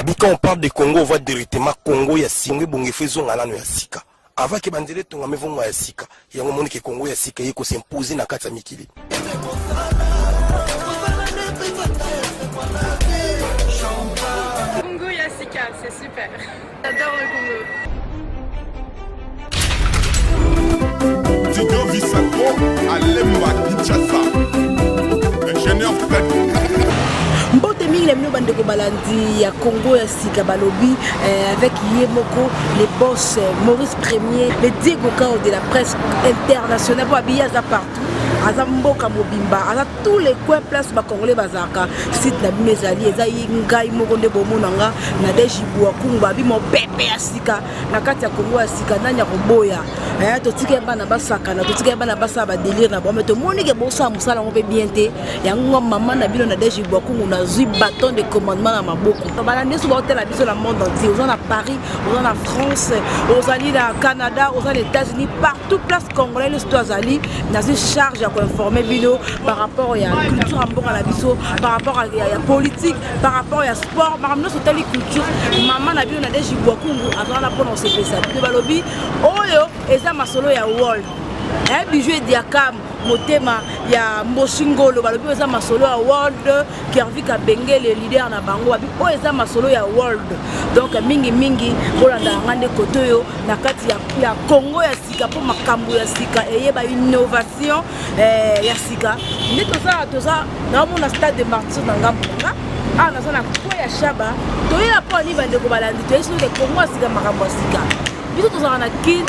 Abi quand on parle de Congo, on voit directement Congo ya sika. Ebongo efo ezonga nano ya sika. Avant ke banzela etongama evonga ya sika. Yango omoni ke Congo ya sika eye ko s'imposer na kati ya mikili. Congo ya sika, c'est super. J'adore le Congo. Didio Visako Alemba Kinshasa. Ingénieur Mbote mingi na bino bandeko balandi ya Congo ya sika balobi eh, avec ye moko le boss eh, Maurice Premier le Diego Cao de la presse internationale po abiye aza partout aza mboka mobimba aza tous les coins place ba congolais bazalaka site na bino ezali eza ye ngai moko nde bomona nga Nadège Ibouakungu babi mopepe ya sika na kati ya Congo ya sika nani akoboya eh, totika ye bana basakana totika ye bana basala badelire na bango me tomoni ke bosala mosala yango mpe bien te yango nga mama na bino na deji bwakungu nazwi baton de commandement na maboko bana nyonso baotala biso na monde entier oza na paris oza na france ozali na canada oza na états-unis partout place congolais nyonso to azali nazwi charge ya koinforme bino par rapport ya culture ya mboka na biso par rapport ya politique par rapport ya sport makambo nyonso otali culture mama na bino na deji bwakungu aza wana mpona kosepelisa bino balobi oyo eza masolo ya world eh, bijou ediakam motema ya mboshi ngolo balobi oyo eza masolo ya world kervi kabengele leader na bango babi oyo eza masolo ya world donc mingi mingi bolanda yanga nde kote oyo na kati ya, ya congo ya sika mpo makambo ya sika eyeba innovation eh, ya sika nde toza toza naomona stade de martyr na ngambo na nga awa naza na kwe ya shaba toyela mpo ani bandeko balandi toyesi noke kongo ya sika makambo ya sika biso tozalaka na kin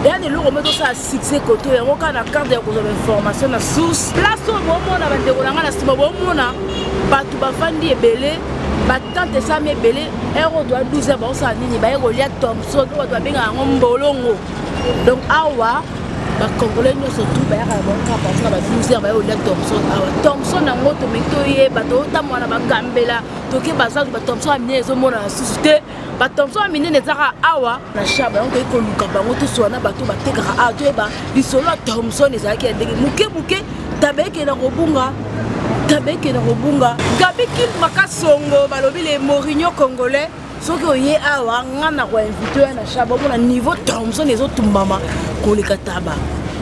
eya na eloko moko tosala succès koto yango kaka na carte ya kozwa bainformation na source place oyo bomona bandeko na ngai na nsima bomona bato bafandi ebele batante esami ebele heure oyo toya 12 heure baosala nini baye kolia thomson oyo bato babengaka yango mbolongo donc awa bacongolais nyonso tu bayaka na bango kaka partir ya ba 12 heures baye kolia thomson awa thomson yango tomeki toyeba totambola na bagambela toke bazandu bathomson ya minene ezomonana susu te bathomson ya minene ezaka awa na shaba yango toyei koluka bango tosola na bato batekaka awa toyeba lisolo ya thomson ezalaki ya ndenge moke moke taba ekenda kobunga taba ekenda kobunga gabi kil makasongo balobi le morinho congolais soki oye awa nga na koinvite oya na shaba omona niveau thomson ezotumbama koleka taba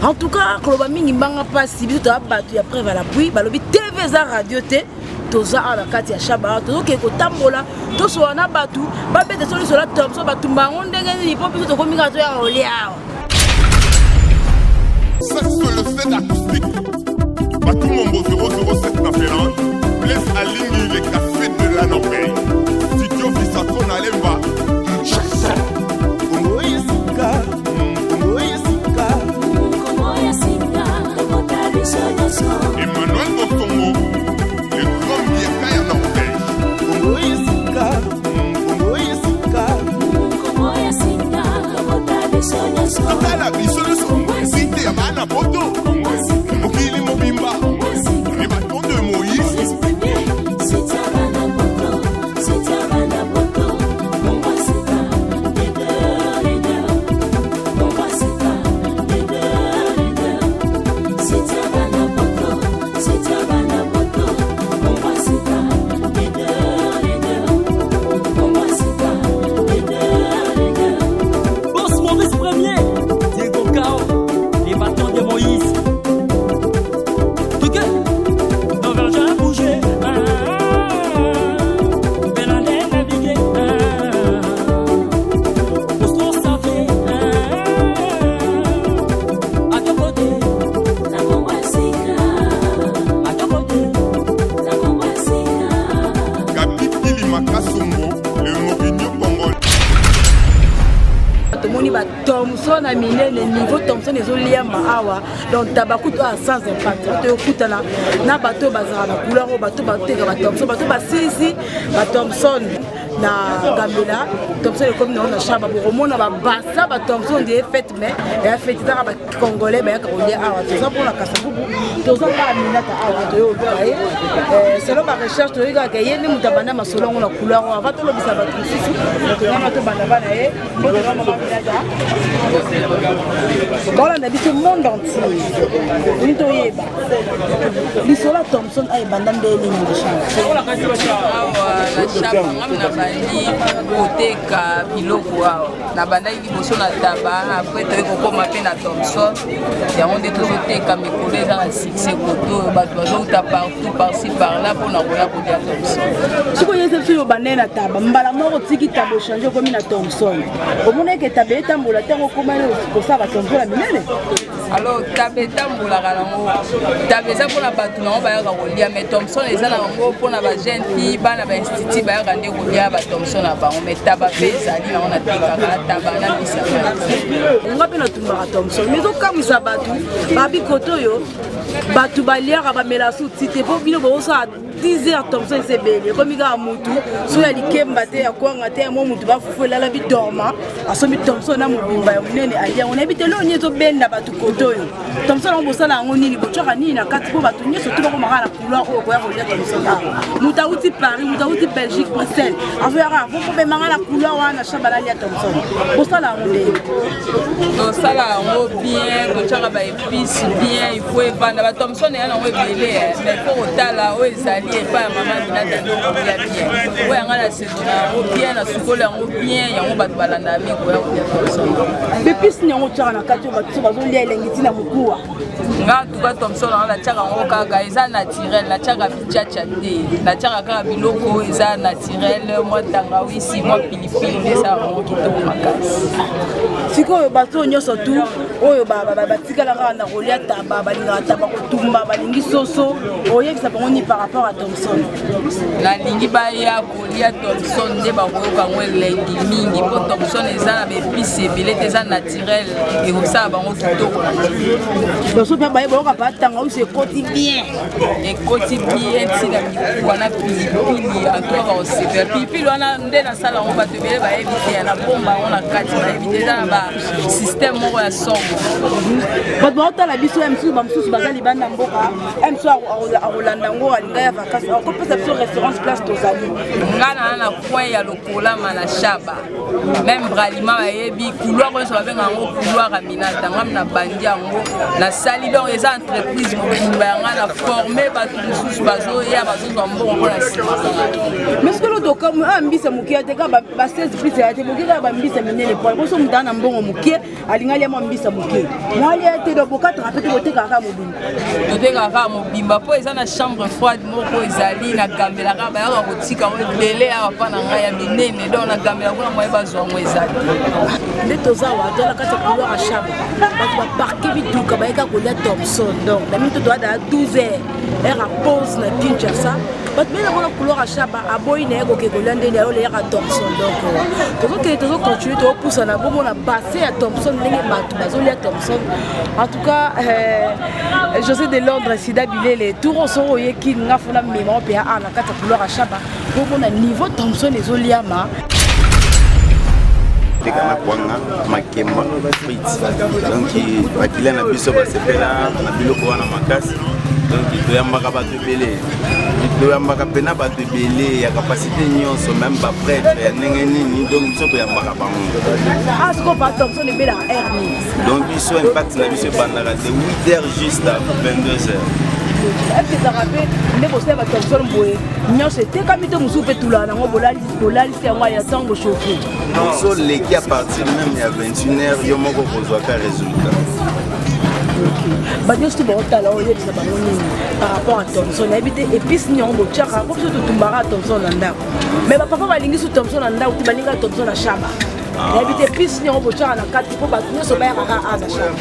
en tout cas koloba mingi mbanga mpasi biso toya bato ya preuve à l'appui balobi tv eza radio te toza awa na kati ya shaba awa tozokende kotambola tosola na bato babeta so lisola thomson batumba yango ndenge nini mpo biso tokomi kaka toyaka kolia awa Sexe le 7 acoustique. Batumombo 007 na Finlande. Blaise Alingi, le café de la Norvège. Studio Visako na Lemba. Kinshasa. Congo ya sika, Congo ya sika. Congo ya sika, tokota biso nyonso. Emmanuel Botongo, le grand Biaka ya Norvège. Congo ya sika, Congo ya sika. Congo ya sika, tokota biso nyonso. Totala biso nyonso site ya bana poto. Mokili mobimba. Les bâtons de Moïse. Boss Maurice Premier, Diego Cao, les bâtons de Moïse. Toke, Norvège a bougé. Ah, Bernadette navigué. Ah, Oslo Xavier. Ah, à ton côté, à ton côté. Gabi Kilima Kasongo, le Mourinho congolais. tomoni ba thomson na minene niveau thomson ezoliama awa donc tabakutu awa sans impact toyokutana na bato oyo bazalaka na couleur oyo bato bateka ba thomson bato basilisi ba thomson na gambela thomson ekomi nango na shaba bokomona babasa ba thomson de fete mais eya fete ezaka ba congolais bayaka kolia awa toza mpona kasavubu toza kaka minata awa toye oluka ye selon ba recherche toyebi kaka ye nde moto abanda masolo yango na couleur oyo avant tolobisa bato mosusu tozanga tobanda bana ye bolanda biso monde entier olingi toyeba lisolo ya thomson aye ebanda nde nini na awa na shaba ngam na nabandi koteka biloko awa. Nabandaki liboso na taba, après toye kokóma mpe na Thomson. Yango nde tozoteka mikolo, eza na succès koto oyo, bato bazouta partout, par-ci par-là, mpona koya kolia Thomson. Soki oyesa biso, oyo bandai na taba, mbala moko otiki taba, ochange, okomi na Thomson, omonaki taba etambola ntango okomani kosala bathomson ya minene? Alors, taba etambolaka nango, taba eza mpona bato nango bayaka kolia, mais Thomson eza na yango mpona bajeune fille, bana bainstitut bayaka nde kolia bathomson na bango. Mais taba mpe ezali nango, natekaka taba na mbisi ya mai. Nga mpe natumbaka thomson, mais ezokamwisa bato babi kote oyo bato baliaka, bamela su ti te, mpo bino bozosala 10 heures, thomson eza ebele, ekomi kaka mutu so ya likemba te, ya kwanga te, ya mwa mutu bafufu elala bidorma, asombi thomson na mobimba ya monene, alia yango. Nayebi te loo nini ezobenda bato kote oyo. Thomson yango bosala yango nini? Botyaka nini na kati mpo bato nyonso to bakomaka na couloir oyo koya kolia thomson awa? Moto awuti Paris, moto awuti Belgique, Bruxelles, azoyaka vomobemanga na couloir wana Shaba, nalia thomson. Bosala yango ndenge? Tosala yango bien, totyaka baépice bien, il faut evanda. Bathomson eya nango ebele, mais faut kotala oyo ezali epai ya mama Minata nde okolia bien. Oyo yanga na saison na yango bien, nasukoli yango bien, yango bato balandaka mingi koya kolia thomson. Baépice nini yango otyaka na kati oyo bato so bazolia elengi ntina mokuwa? Nga tuka thomson yango natiaka yango kaka eza naturel, natiaka bichacha te, natiaka kaka biloko oyo eza naturel, mwa tangawisi, mwa pilipili, nde esala yango kitoko makasi. Sikoyo bato oyo nyonso tu oyo batikala kaka na kolia taba, balingaka taba kotumba, balingi soso, oyebisa bango nini par rapport à thomson? Nalingi baya kolia thomson nde bakoyoka yango elengi mingi, mpo thomson eza na baépice ebele te, eza naturel, ekosala bango kitoko na nzoto. Baso mpe baye bayoka pa tangawisi ekoti bien. Ekoti bien ntina mikuwa na pilipili antoka, bakosepela. Pilipili wana nde nasala yango, bato ebele bayebi te, na bomba yango na kati, bayebi te, eza na basystème moko ya somo. Bato baotala biso ya misusu, bamosusu baza libanda mboka, ya mosusu akolanda yango, alinga ya vacance, akopesa biso référence place tozali. Nga na coin ya Lokolama na Shaba, même Bralima bayebi couloir nyonso, babenga yango couloir ya Minata. Ngam na bandi yango, nasali, donc eza entreprise mobimba yanga, na forme bato mosusu bazoya, bazozwa mbongo mpona nsima. Mais soki lotokamwe a mbisa moke te, kaka ba 16 plus ya te, boke kaka bambisa minene po boso moto aa na mbongo moke, alingi alia mwa mbisa moke, mwa alia te. Donc bokataka mpe te, botekaka kaka mobimba? Totekaka kaka mobimba, mpo eza na chambre froide moko ezali na gambelaka, bayaka kotika yango ebele awa mpa na ngai ya minene, donc na gambela kuna, moye bazwa yango eza te. Nde toza awa, toza na kati ya couloir ya Shaba, bato baparke biduka, bayeka kolia thomson. Donc na mingi to toyada 12 heures, heure ya pause na Kinshasa, bato bena kona couloir ya Shaba, aboyi na ye koke kolia ndeni ayoleyaka thomson. Donc tozokende, tozocontinue, tozopusana, bomona bassin ya thomson, ndenge bato bazolia thomson. En tout cas, José de Londres, Sida Bilele, tour osoko oyeki nga fona mema mpe a na kati ya couloir ya Shaba, bomona niveau thomson ezoliama. Teka na kwanga, makemba, frite. Donc baclient na biso basepela na biloko wana makasi. Donc toyambaka bato ebele, toyambaka mpena bato ebele ya capacité nyonso, même baprêtre ya ndenge nini, donc biso toyambaka bango. Ah, sikoyo pa thomson ebelaka heure nini? Donc biso, impact na biso ebandaka de 8 heures juste à 22 heures. Est-ce ezalaka mpe nde bosala bathomson boye nyonso etekami te, mosusu mpe tulaka nango, bolalisi yango ya ntango chauffe? Ozoleki à partir même ya 21 heures, yo moko kozwaka résultat. Bato nyonso to baotala, oyebisa bango nini par rapport à thomson? Nayebi te épice nini yango botiaka, po biso totumbaka thomson na ndako, mais bapapa balingi su thomson na ndako te, balingaka thomson na Shaba. Nayebi te épice nini yango botiaka na kati mpo bato nyonso bayakaka a na Shaba.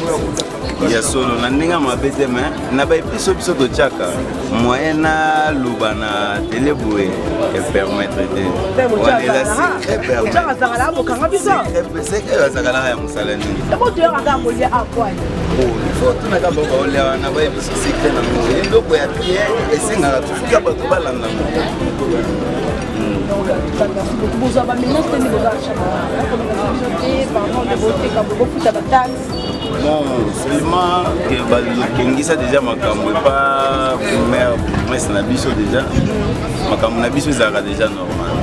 Ya solo, na ndenge ya mabe te, mais na baépice oyo biso totiaka, moyen naloba na tele boye epermettre te. Wana eza secret. Otiaka zakala, bokanga biso. Secret bazakalaka ya mosala nini? Ebo toyaka kaka kolia akwani. Ifo tunaka bao baolia wana, bayebi biso secret nango. Eloko ya bien esengaka tufuka bato balanda ngo. Merci beaucoup. Bozwa bamenace te nde boza te, pardon, nde boteka, bofuta bataxe? Bon, seulement que balokengisa déjà makambo epa maire bourgmestre na biso déjà makambo na biso ezalaka déjà normal.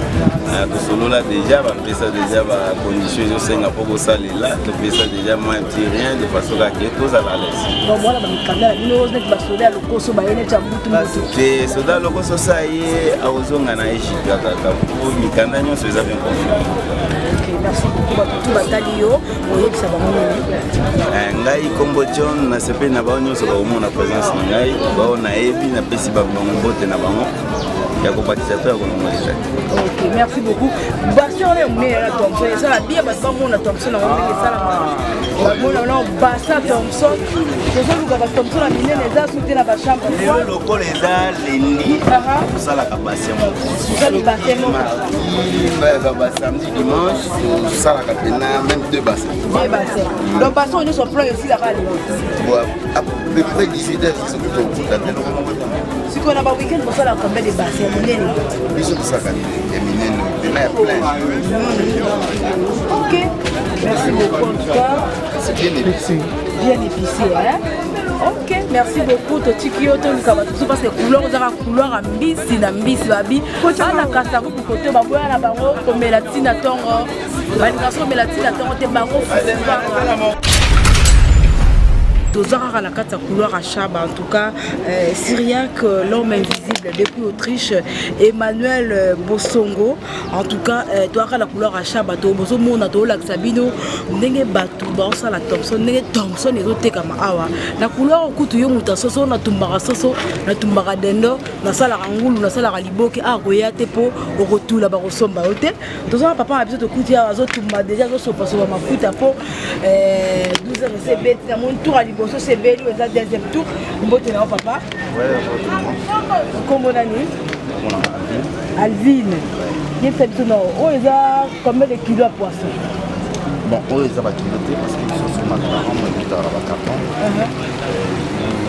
Ah, tosolola déjà, bapesa déjà bacondition ezosenga mpo kosalela, topesa déjà mwa petit rien de façon kake tozala à l'aise. Donc wana bamikanda na bino neti basoda ya lokoso baye neti ya mbutu mbutu. Te, soda lokoso sa ye akozonga na Egypte kaka po mikanda nyonso eza bien confirme. Ok, merci beaucoup. Bato tu batali yo, oyebisa bango nini? Ngai kombo John, nasepeli na bango nyonso bakomona présence na ngai, bao nayebi, napesi bango mbote na bango ya kobakisa to ya kolongolisa te. Ok, merci beaucoup. Bassin wana ya monene ya Thomson esala bien, bato bamona Thomson yango ndenge esalamaka, bamona na bassin Thomson. Tozoluka ba Thomson ya minene eza su te na bachambre. Lelo lokola eza lendi, tosalaka bassin moko. Tosali bassin moko. Mardi, basamedi, dimanche tosalaka mpena même deux bassins. Deux bassins. Donc bassin oyo nyonso plein esilaka lelo? Bon, à peu près 18 heures soki tokuta te eloko moko te. Sikoyo na baweekend bosalaka combien de bassin ya monene? Biso tosalaka ya minene mpena ya plein. Ok, merci beaucoup en tout cas. C'est bien épicé. Bien épicé, hein? Ok, merci beaucoup. Totiki yo, toluka bato mosusu parce que couloir ozaka couloir ya mbisi na mbisi, babi bana kasavubu kote baboya na bango komela ntina ntongo, balinga so komela ntina ntongo te bango fufu. Toza kaka na kati ya couloir ya Shaba. En tout cas, Syriac, l'homme invisible depuis Autriche, Emmanuel Bosongo. En tout cas, toyaka na couloir ya Shaba, to bozomona, toolakisa bino ndenge bato baosala Thomson, ndenge Thomson ezotekama awa na couloir. Okutu yo moto ya soso, natumbaka soso, natumbaka dendo, nasalaka ngulu, nasalaka liboke, awa koya te mpo okotula, bakosomba yo te. Toza na papa na biso, tokuti awa azotumba déjà, azosopasopa mafuta mpo 12 heures ese ebeti. Namoni tour ya liboso se ebeli, oyo eza deuxième tour. Mbote na yo papa, nkombo nani? Alvine. Yebisa biso na oyo eza combien de kilo ya poisson? Bon, oyo eza bakilo te parce que biso osomaka bango ekutaka na bacarton,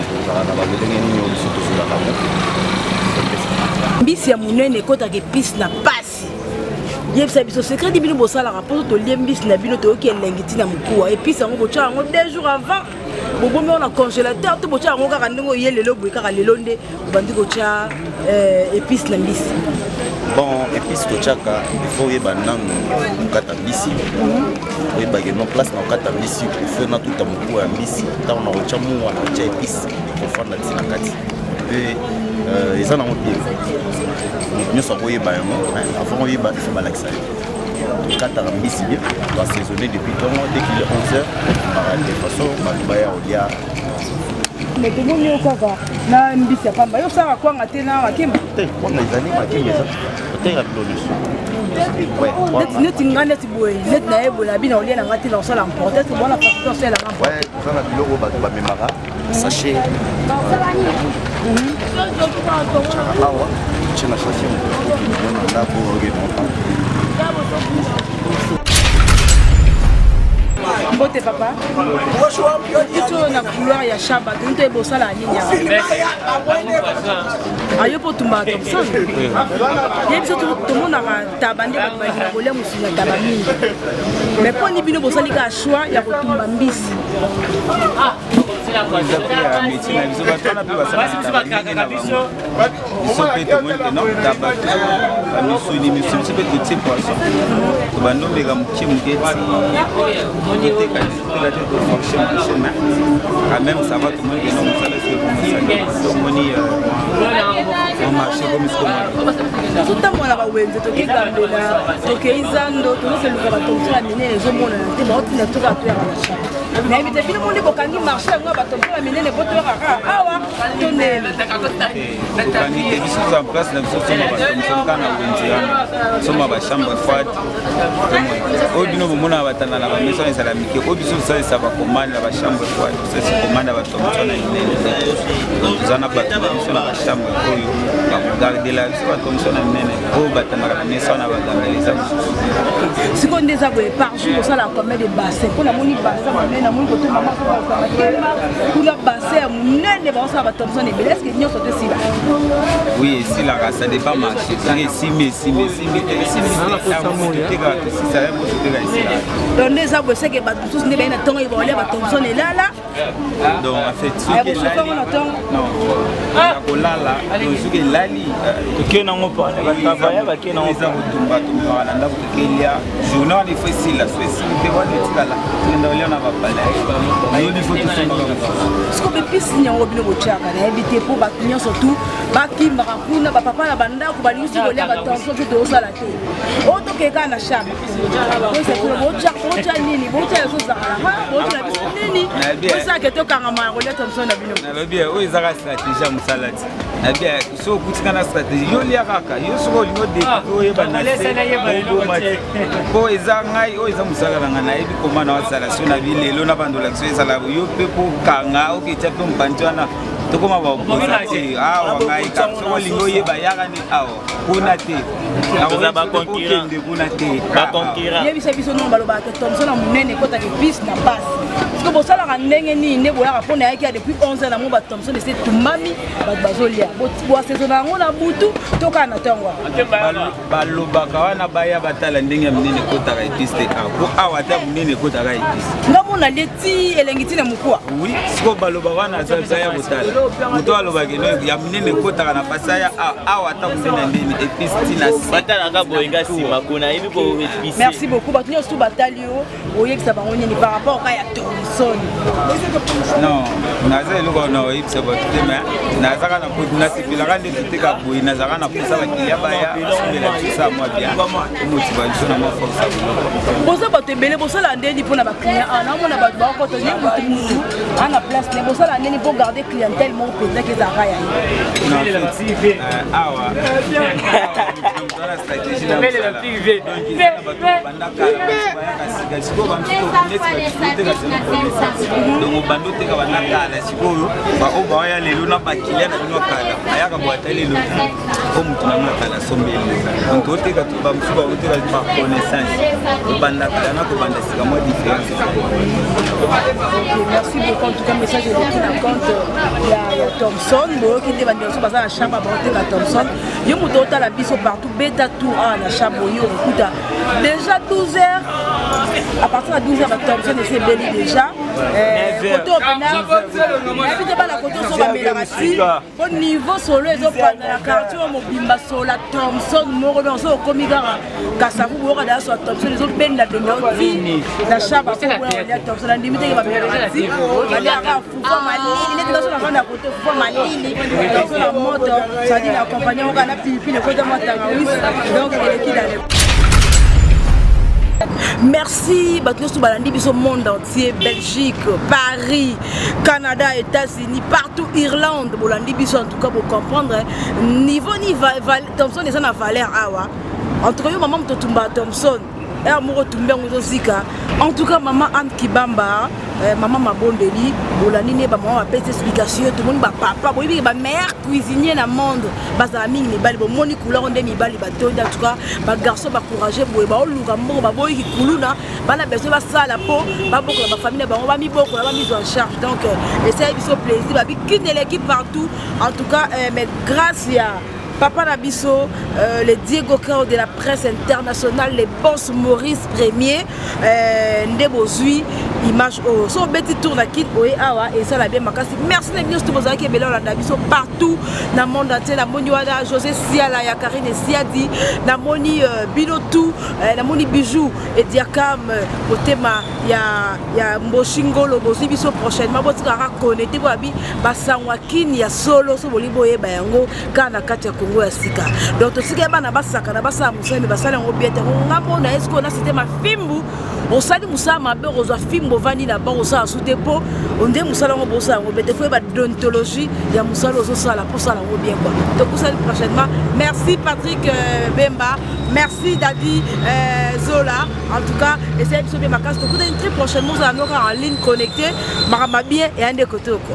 tozalaka na balolenge nini oyo biso tozolaka ngo. Mbisi ya monene ekotaka épice na pasi. Yebisa biso secret bino bosalaka mpo tolie mbisi na bino, toyoki elengi ntina mokuwa. Épice yango botya yango 2 jours avant, bobomi yango na congélateur to botya yango kaka ndenge oye lelo boye, kaka lelo nde obandi kotya épice na mbisi? Bon, épice totyaka, il faut oyeba nanu kokata mbisi, oyebake no place na kokata mbisi, il faut natuta mokuwa ya mbisi. Ntango na kotya mungwa, na kotya épice, ekofanda ntina kati mpe eza nango bien. Moto nyonso akoyeba yango. Avant oyeba, il faut balakisa yo. Tokataka mbisi bien, toassaisonné depuis ntongo. Dès qu'il est 11 heures, totumbaka de façon bato baya kolia. Mais tomoni yo kaka na mbisi ya pamba, yo osalaka kwanga te na makemba? Te, kwanga ezali, makemba eza, toteka bilo nyonso. Neti nga, neti boye, neti nayebola bino olia na nga te, na kosala emporte te, bona façon osalelanga. Toza na biloko bato bamemaka sachet awa, tie na sachet, na ndako okende. Mbote papa, biso na couloir ya Shaba, toni toyeba osala nini ayo mpo otumbaka Thomson. Ye biso tomonaka taba nde bato balinga kolia mosuni ya taba mingi, mais mpo ni bino bosali kaka choix ya kotumba mbisi? Eza mpe ya métier na biso. Bato wana mpe basalaka ndenge na bango. Biso mpe tomoni ke non, taba to bamisuni misuni, biso mpe totie poisson, tobandi omeka moke moke ti toteka toteka te, toforce marché. Mais quand même ça va, tomoni ke non, mosala soki ekomisaki, tomoni mwa marché ekomi sikomo. Tozotambola na bawenze, tokei Gambela, tokei zando, tozokeluka bathomson ya minene, ezomonana te. Baotinda toka toyaka na Shaba. Nayebi te, bino moni bokangi marché yango ya bathomson ya minene po toyaka kaka awa to ndeni? Tokangi te. Biso toza en place na biso, soma bathomson kaka na wenze wana, soma bachambre froide oyo bino bomona batanda na bamesa wana, ezala mike. Oyo biso tosalisa bacommande na bachambre froide, tosalisa commande ya bathomson na minene. Donc toza na bato na biso na bachambre oyo bakogardela biso bathomson na minene oyo batandaka na mesa wana, bagambela eza mosusu. Sikoyo nde eza boye, par jour osala combien de bassin? Mpo namoni bassin monene, namoni kote mama azobaluka makemba kuna bassin. se ya monene baosala bathomson ebele, est-ce que nyonso te esila? Oui, esilaka, ça dépend marché. Soki esimbi, esimbi, esimbi te, esimbi te. Totekaka tosisa ya moto toteka esilaka. Donc nde eza boye, seke bato mosusu nde baye na ntongo baolia bathomson elala. Donc en fait, soki elali, non, ya kolala. Donc soki elali, toke nango pale, bake nango. Eza kotumba, tumbaka na ndako, tokelia journée wana. Ifo esila, so esili te, wana etikala, tokenda kolia na bapale, nayebi fo tosombaka mosusu. Siko bepisi yango bino botiaka, nayebi te, mpo bato nyonso tu bakimbaka kuna, bapapa na bandako balingi soki kolia batension te, tozosala te oyo tokee kaka na chambre. Botya nini? Botya ezozala, botya na biso nini? Osalake tokangama ya kolia thomson na bino. Nalobi oyo ezaka stratégie ya mosala ti nabi. Soki okutika na stratégie, yo lia kaka yo. Soki olingi odécouvrir, oyeba na oboma te, mpo eza ngai oyo eza mosala na ngai, nayebi koma na wasala. So na bi lelo na bandolakisa so ezala yo mpe po kanga oketya mpe mopanzi wana, tokoma baoposa te awa. Ngai kaka soki olingi oyeba, yaka nde awa, kuna te, okende kuna te. Yebisa biso nono, balobaka ke thomson na monene ekotaka épice na pasi. Parceke bosalaka ndenge nini nde boyaka mpo nayaki ya depuis 11 na mo bathomson ese etumbami, bato bazolia, boasaisona yango na butu to kaka na ntongo? Balobaka wana, baya batala ndenge ya monene ekotaka épice te awa, po awa ata monene ekotaka épice. Nga mona lie ti elengi ti na mokuwa. Oui, sikoyo balobaka wana, aza ya kotala moto alobaka eno ya monene ekotaka na pasi aya awa, ata monene ya ndeni épice ti na Batalaka boye, nga nsima kuna yebi koépice. Merci beaucoup. Bato nyonso tu batali yo, oyebisa bango nini par rapport ka ya thomson? Non, naza eloko na oyebisa bato te, mais nazaka na nasepelaka nde toteka boye. Nazalaka na posa bakiliya baya basombela biso sa mwa bien, omotiva biso na mwa force ya biloko. Boza bato ebele, bosala ndeni mpona baclient awa? Naomona bato bakokota ye mutu mutu ana place ne. Bosala ndeni mpo garder clientèle moko mpenza ke ezalaka ya ye? Non, en fait, awa wana stratégie na mosala. Donc eza na bato banda kala, bayaka sika. Sikoyo bamosusu neti bateka zelo connaissance, donc obanda oteka banda kala. Sikoyo baoyo bawaya lelo na bakilia na bino kala, ayaka boye, atali elongi o motu na nga kala, asombeli. Donc oteka, bamosusu baoteka par connaissance, kobanda kala na kobanda sika, mwa différence. Ok, merci beaucoup. En tout cas, message eleki na compte ya Thomson. Boyoki nde bandeko baza na chambre, baoteka Thomson. Yo moto otala biso partout, beta tour awa na chambre oyo, okokuta déjà 12 heures. À partir ya 12 heures, bathomson esi ebeli déjà. Kote opena nayebi te, bana kote oso bamelaka ti po niveau solo ezopanda na quartier oyo mobimba. Sola thomson moko, donc so okomi kaka Kasavu, boyoka daya so ya thomson ezobenda benda ti na chambre. Akoya thomson, andimi teke bamelaka ti baliaka fufa malili neti ngaso navanda ya kote, fufa malili, thomson na moto, c'est-à-dire na accompagne oka na pilipili ekota mwa tangawisi. Donc eleki dans. Merci bato nyonso balandi biso monde entier, Belgique, Paris, Canada, États-Unis, partout, Irlande, bolandi biso. En tout cas, bocomprendre niveau ni thomson eza na valeur awa. En tout cas, yo mama moto otumba thomson, ere moko otumbi yango ezozika. En tout cas, mama Anne Kibamba, mama Mabondeli, bolandi nde bamama bapesi explication. Tomoni bapapa, boyebi bameilleur cuisinier na monde bazala mingi mibali. Bomoni couleur nde mibali batondi. En tout cas, bagarçon bacourage boye, baoluka mbongo, baboyiki kuluna, bana besoin basala mpo babokola bafamille na bango, bamibokola, bamizwa en charge. Donc esali biso plaisir, babikini eleki partout. En tout cas, mais grâce ya papa na biso, le Diego Cao de la presse internationale, le boss Maurice Premier, nde bozwi image oyo. So obeti tour na Kine, oye awa, esala bien makasi. Merci na bino nyonso bozalaki ebele olanda biso partout na monde entier. Namoni wana José Siala ya Karine Siadi, namoni bino tout, namoni Bijou Ediakam, motema ya Mboshi Ngolo. Bozwi biso prochainement, botikaka connecté po babi basango ya Kini ya solo. So bolingi boyeba yango kaka na kati ya Kongo ya Sika. Donc tosika bana basakana, basala mosala, me basala yango bien te. Nga mona eske na cité mafimbu, osali mosala mabe, okozwa fimbu, ovandi na bango, osala su te, mpo onde mosala yango bosala yango bien te. Fo yeba déontologie ya mosala ozosala mpo osala yango bien, quoi. Tokusali prochainement. Merci Patrick Bemba, merci Dadi Zola. En tout cas, esali biso bien makasi. Tokutani très prochainement, ozala noka en ligne connecté, makambo bien eya nde kote oko.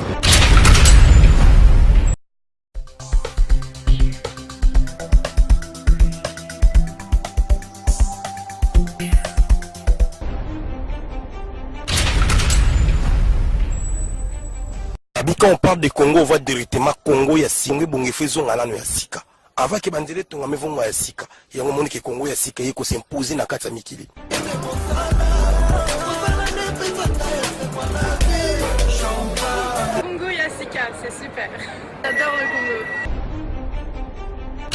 Quand on parle de Congo, on voit directement Congo ya sika. Ebongo efo ezonga nano ya sika avant ke banzela etongama, evonga ya sika. Yango omoni ke Congo ya sika ye kos'imposer na kati ya mikili.